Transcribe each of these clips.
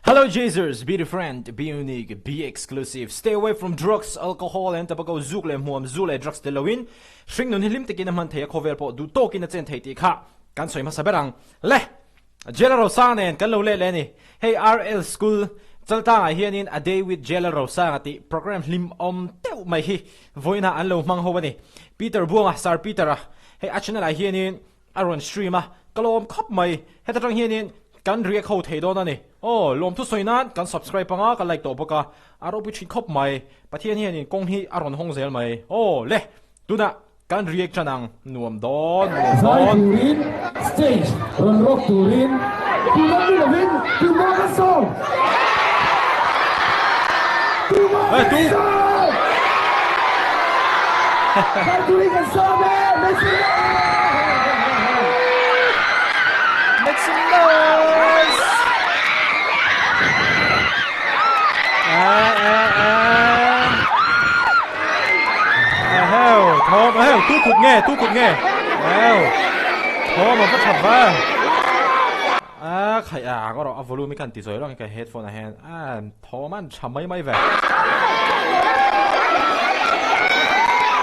Hello Jazers, be different, be unique, be exclusive, stay away from drugs, alcohol and tobacco zuk leh hmuam zu leh drugs tel loin hringnun hi hlim takin a hman thei a khawvel pawh duh tawkin a chen thei tih kha kan sawi hmasa ber ang. Le! Jailer Rosanga nen kan lo let leh a ni. Hei RL School Chaltlangah hianin A Day with Jailer Rosanga tih program hlimawm deuh mai hi vawiinah an lo hmang ho a ni. Peter Buanga, Sir Peter-a, hei a channel ah hianin a rawn stream a, ka lawm khawp mai. Heta tang hianin kan react ho thei dawn a ni. Aw, lawmthu sawi nan kan subscribe anga ka like tawh bawk a, a ropui thin khawp mai. Pathian hianin kawng hi a rawn hawng zel mai. Aw le, tunah kan react tan ang, nuam dawn, nuam Zai dawn. turin stage rawn rawk turin tumah ni lovin tumah kan sawm. Tumah Eh, kan tu. sawm. Zai turin kan sawm e, make some noise! Make some noise! Eh, eh, eh. Eheu, thawm, eheu, tu kut nge, tu kut nge? Eheu, thawm a va tha va. A khaih a, ka rawh a volume hi khan ti zawi rang ka headphone ah hian a thawm an tha mai mai ve.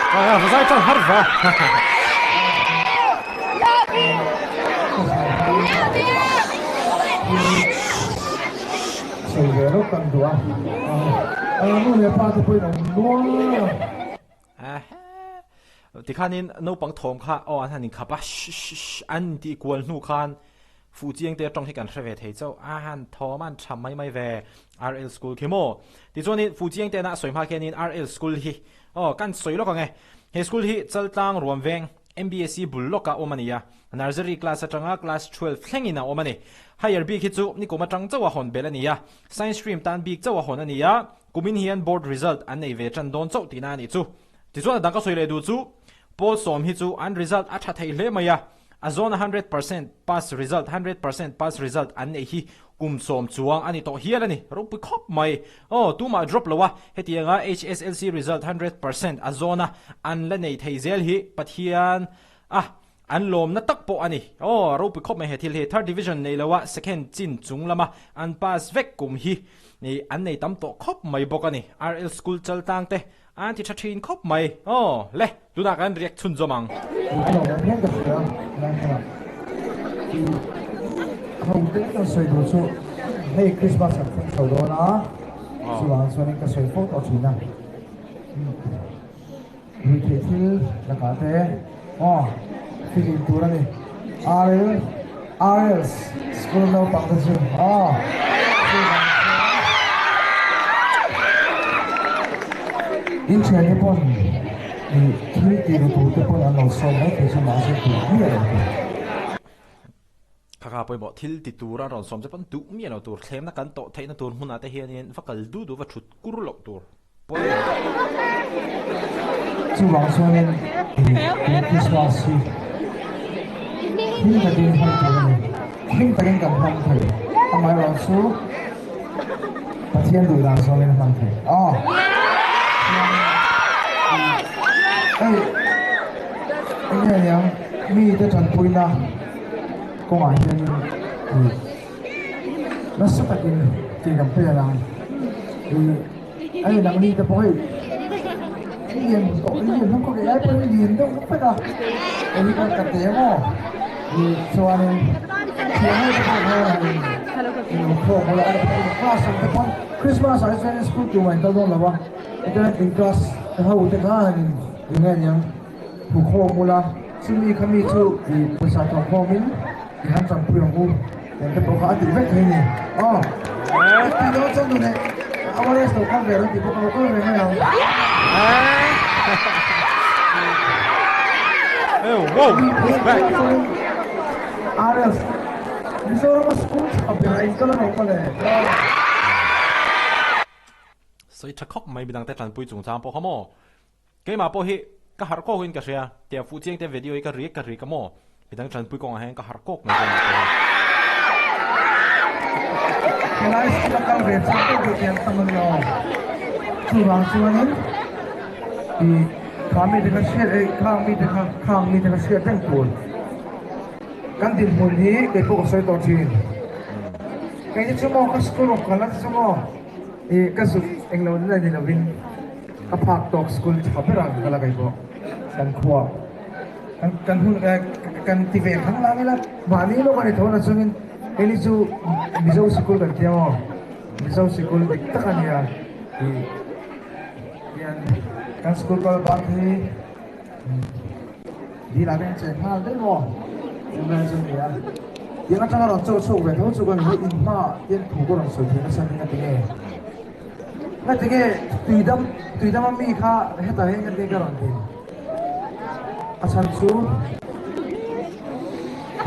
A va zai tan har va. Sawi ve rawk kan duh a, a nu leh pa te pawhin a awm nual a. Tikhanin naupang thawm kha aw an han inkhap a, shh shh shh an intih kual hnu khan fuh chiang te atawng hi kan hre ve thei chauh a han thawm an tha mai mai ve RL School khi maw. Tichuanin fuh chiang tena a sawi hma khianin RL School hi aw kan sawi lawk ang e. He school hi Chaltlang Ruam Veng MBSE bul lawkah awm a ni a, Nursery class atanga class 12 thlengin a awm a ni. Higher bik hi chu nikum atang chauh a hawn belh a ni a, Science stream tan bik chauh a hawn a ni a, kumin hian board result an nei ve tan dawn chauh tihna a nih chu. Tichuan a dang ka sawi leh duh chu, Pawl sawm hi chu an result a tha thei hle mai a, a zawna 100% pass result, 100% pass result an neih hi kum sawm chuang a ni tawh hial a ni, ropui khawp mai. Aw, tumah drop lo a, hetianga HSLC result 100% a zawna an la nei thei zel hi Pathian a an lawmna tak pawh a ni. Aw, ropui khawp mai he thil hi. Third division nei lo a second chin chung lama an pass vek kum hi an nei tam tawh khawp mai bawk a ni. RL School Chaltlang te An ti tha thin khawp mai. Aw le, tunah kan riak chhunzawm ang. Ka lo awm hian ka hria Laithla i ho te kan sawi duh chu hei Christmas kan thleng chho dawn a, chuvang chuanin ka sawi fo tawh thin a, ruihtheih thil lakah te aw filim tur a ni, RL RLs school naupang te chu aw chuvang chuan in thian te pawn ih thil ti ru tur te pawn an lo sawm mai thei chu mahse duh miah lo tur. Kha kha pawimawh thil ti tur a rawn sawm che pawn duh miah lo tur thlemna kan tawh theihna tur hmunah te hianin va kal duh duh va thut kur loh tur. Chuvang chuanin tun Krismas hi hlim takin hman tur a ni. Hlim takin kan hmang thei. Amaherawhchu Pathian duh dan zawngin a hman thei. Aw. Hei, enge aniang mite tanpuina kawngah hianin nasa takin ke kan pen ang. Hei nang ni te pawh hei lian tawh lian hlawm khawp ai pawhin lian deuh vek a hei kan ka te maw ni chuanin thian ho te pawh khan in in khawm bawlh a class ang te pawn Christmas ah hi chuan school tumah in kal dawn lo a internet in class te ho te khan in eng nge niang thu khawm bawlh a chumi kha mi chu i pawisa tawh khawmin i han tanpui ang u Eng te pawh kha a tih vek thei ni. Aw, a tih dawn chuan tun eh awareness lo kal ve rawn tih pawh ka lo kal ve mai ang. RS, Mizoram a school tha ber a inkal a lo kal e. Sawi tha khawp mai midangte tanpui chungchang pawh kha maw? Keimah pawh hi ka harh kawk in ka hria, tiang fuh chiang te video hi ka riak ka rik a maw? Midang tanpui kawngah hian ka harh kawk mai dawn tih hi. Helai school a kal ve chak deuh deuh tiang tam a ni aw. Chuvang chuanin i kha mite kha hriat ei khang mite kha khang mite kha hriat reng tur. Kan dinhmun hi kei pawh ka sawi tawh thin. Kei te chu maw ka school rawn kal a chu maw ih ka zuk englo nila ni lovin ka phak tawk school tha ber ang ka kal a kei pawh kan khua kan kan hun kan ti ve khang lang ila mahni lawk a ni tho na chungin keini chu Mizo sikul kan tia maw Mizo sikul dik tak a nia ih hian kan school kal bak hi Dil ah khan cheng nghal daih maw? Chu vel chu a ni a. Tiang atanga rawn chauh chhuak ve tho chu kan hei in hma ah hian thu ka rawn sawi thei nasa hi ngati nge? Ngati nge tuidam tuidam a mi kha hetah hian ngati nge ka rawn din? A chhan chu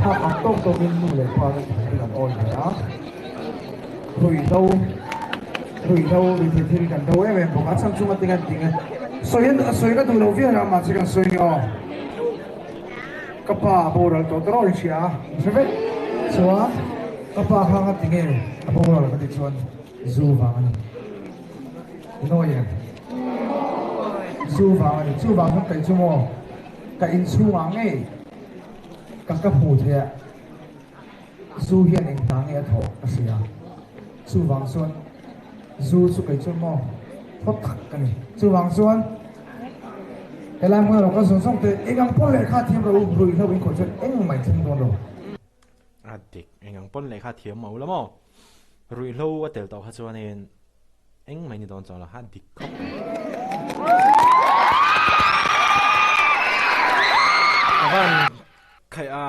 phak ang tawk tawk in nu leh pa te thu hi kan awi ve a. Ruihhlo ruihhlo ruihtheih thil kan do em em bawk a, a chhan chu ngati nge an ti nge sawi sawi ka duh lo viau a mahse kan sawi nge aw ka pa a boral tawh tawrh in hria a hre vek chuan ka pa kha ngati nge a boral ka tih chuan zu vang a ni inawi em zu vang a ni chu vang khan kei chu maw ka inchhungah ngei ka ka hmuh theih a. Zu hian eng hna nge a thawh ka hria. Chuvang chuan zu chu kei chuan maw thaw tak ka ni. Chuvang chuan helai hmun erawh ka zawng zawng te eng ang pawn lehkha thiam ro ruihhlo in khawih chuan engmah in thleng dawn lo. A dik, eng ang pawn lehkha thiam mah ula maw ruihhlo a tel tawh kha chuanin engmah in ni dawn chuang lo, a dik khawp mai. A van Khaih a,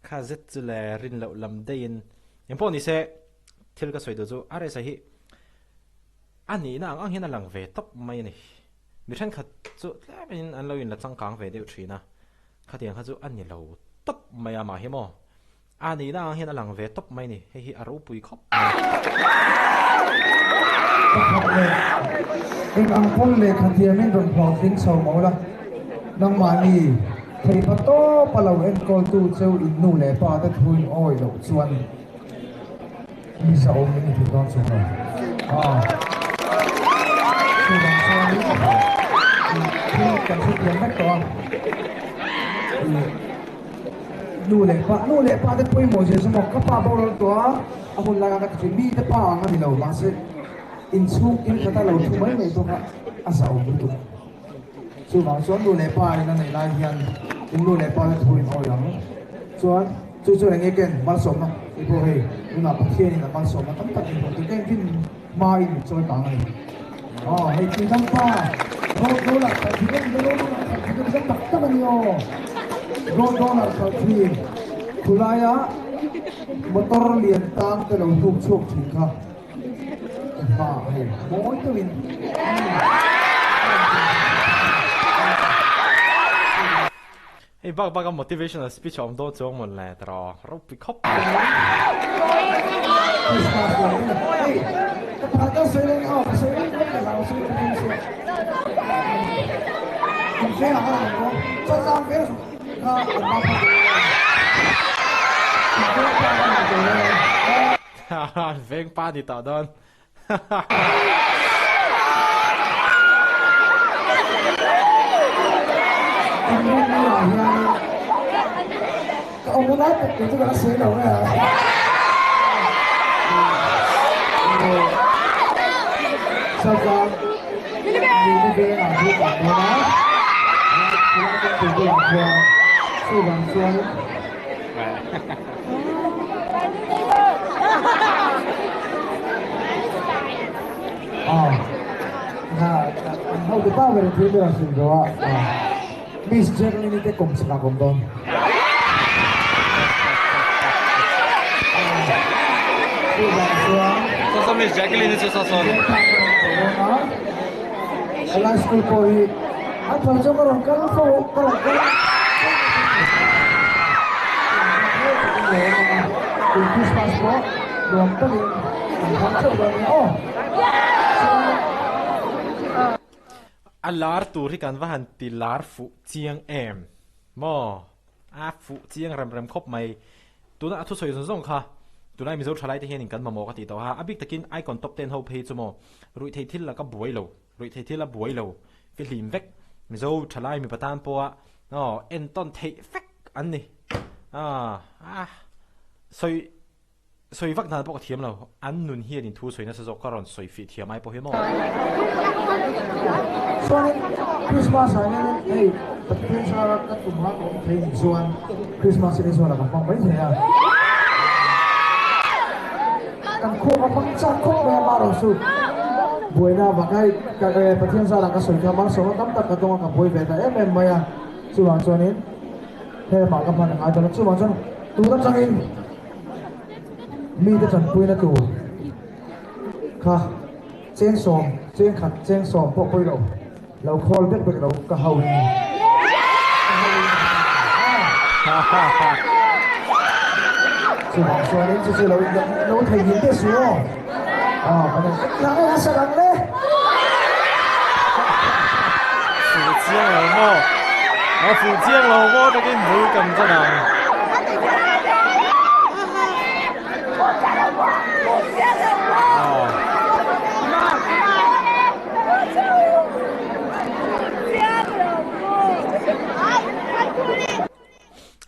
kha zet chu le rin loh lam daihin engpawh ni se thil ka sawi duh chu RSA hi a nihna ang ang hian a lang ve tawp mai a ni. Mi thenkhat chu tlemin an lo inla changkang ve deuh thin a, khatiang kha chu a ni lo tawp mai a mah hi maw. A nihna ang hian a lang ve tawp mai a ni, hei hi a ropui khawp mai. Pakhat leh eng ang pawn lehkha thiamin rawn hlawhtling chho mo la, nangmahni theipa tawpa lo enkawltu cheu in nu leh pa te thu in awi loh chuan mi zahawm in i thil dawn chung lo. Chuvang chuanin thil kan hrethiam vek tawh a. Nu leh pa, nu leh pa te pawimawh zia chu maw ka pa boral tawh a, a hun lai kha ka ti thin, mi te pa ang a ni lo, mahse inchhung in khat a lo thu mai mai bawk a, a zahawm lutuk. Chuvang chuan nu leh pa in a neih lai hian in nu leh pa te thu in awi ang. Chuan chu chuan eng nge ken malsawmna tih pawh hei tunah Pathian in a malsawmna tam tak in hmuh tur ken rin hma in min chawi kang a ni. Aw hei tuidang pa road roller khalh thin em road roller khalh thin em tak tak a ni aw road roller khalh thin khulaia motor lian tang te lo hnuk chhuak thin kha ka hma hei mawi deuhin Hei bak bak a motivational speech a awm dawn chuang mawn le tiraw ropui khawp mai. Veng pa ni tawh dawn. Miss Jacqueline te kum chhak awm dawn. Saw saw Miss Jacqueline chu saw saw. Helai school pawh hi a phal chu ka rawn kal fo ka rawn kal tun Christmas pawh nuam takin an hmang theuh dawn nia aw. A lar tur hi kan va han ti lar fuh chiang em maw a fuh chiang rem rem khawp mai tuna a thusawi zawng zawng kha tunlai Mizo thalai te hianin kan mamawh ka tih tawh a a bik takin icon top ten ho phei chu maw ruihtheih thil laka buai lo Ruihtheih thil a buai lo fihlim vek. Mizo thalai mipa tan pawha aw entawn theih vek an ni. Ah sawi Sawi vak dan pawh ka thiam lo, an nun hian in thu sawi nasa zawk ka rawn sawi fih thiam ai pawh hi maw? Chuanin Christmas ah hianin hei Pathian zara ka tum a ka awm thei nih chuan Christmas hi Israel ah ka hmang mai thei a. Kan khua ka hmang chak khawp mai a marawh chu buaina vang a hei Pathian zara ka sawi kha malsawmna tam tak ka tawng a ka buai ve ta em em mai a chuvang chuanin helamah ka hman a ngai dawn a chuvang chuan tun atangin Mite tanpuina tur kha chengsawm, chengkhat chengsawm pawh pawi lo, lo khawl vek vek lo ka hau in ka hau in chuvang chuanin chu chu lo lo theihnghilh teh suh aw. Aw kan en lang e hasa lang le. Fuh chiang lo maw? A fuh chiang lo maw takin bul kan chan ang.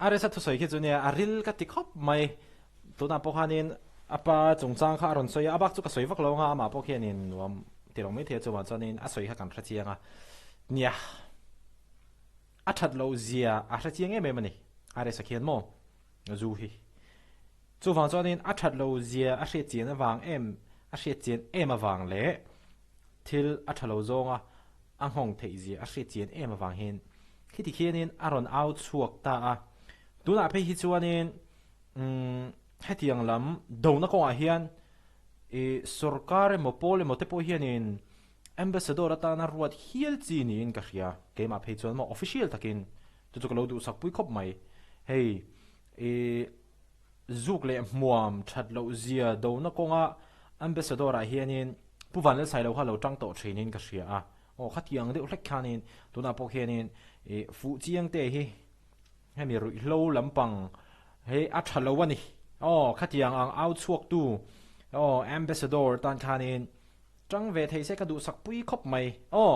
A resa thusawi khi chu nia a ril ka ti khawp mai. Tunah pawh khanin a pa chungchang kha a rawn sawi a, a bak chu ka sawi vak lo anga amah pawh khianin nuam ti lo maithei a chuvang chuanin a sawi kha kan hre chiang a, nia a that loh zia a hre chiang em em a ni a resa khian maw zu hi chuvang chuanin a that loh zia a hriat chian avang em a hriat chian em avang leh thil a tha lo zawnga a nghawng theih zia a hriat chian em avang hian khiti khianin a rawn au chhuak ta a, tunah phei hi chuanin Umm hetiang lam dona kawngah hian ih sorkar emaw pawl emaw te pawh hianin ambassador atana ruat hial chi niin ka hria keimah phei chuan maw official takin chu chu ka lo duhsak pui khawp mai hei ih zuk leh hmuam that loh zia dona kawnga ambassador ah hianin Pu Vanlalsailo kha lo tang tawh thinin ka hria a aw khatiang deuh hlek khanin tunah pawh khianin ih fuh chiang te hi. Hemi ruihhlo lampang hi a tha lo a ni. Aw, khatiang ang au chhuaktu, aw, ambassador tan khanin tang ve thei se ka duhsak pui khawp mai. Aw,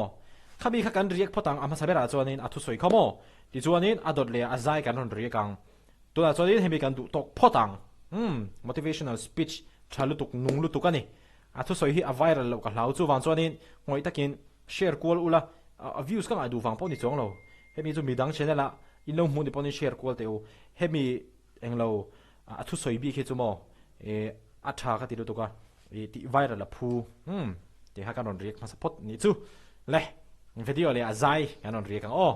khami kha kan riak phawt ang a hmasa berah chuanin a thusawi kha maw? Tichuanin a dawt leh a zai kan rawn riak ang. Tunah chuanin hemi kan duh tawk phawt ang. Umm, motivational speech tha lutuk, nung lutuk a ni. A thusawi hi a viral loh ka hlau. Chuvang chuanin ngawih takin share kual ula, a views ka ngaih duh vang pawh ni chuang lo. Hemi chu midang channel ah in lo hmuh ni pawhin share kual teh u. Hemi englo a thusawi bik hi chu maw eh a tha ka ti lutuk a, ih tih viral a phu umm tih kha kan rawn react hmasa phawt nih chu. Le video leh a zai kan rawn react ang aw.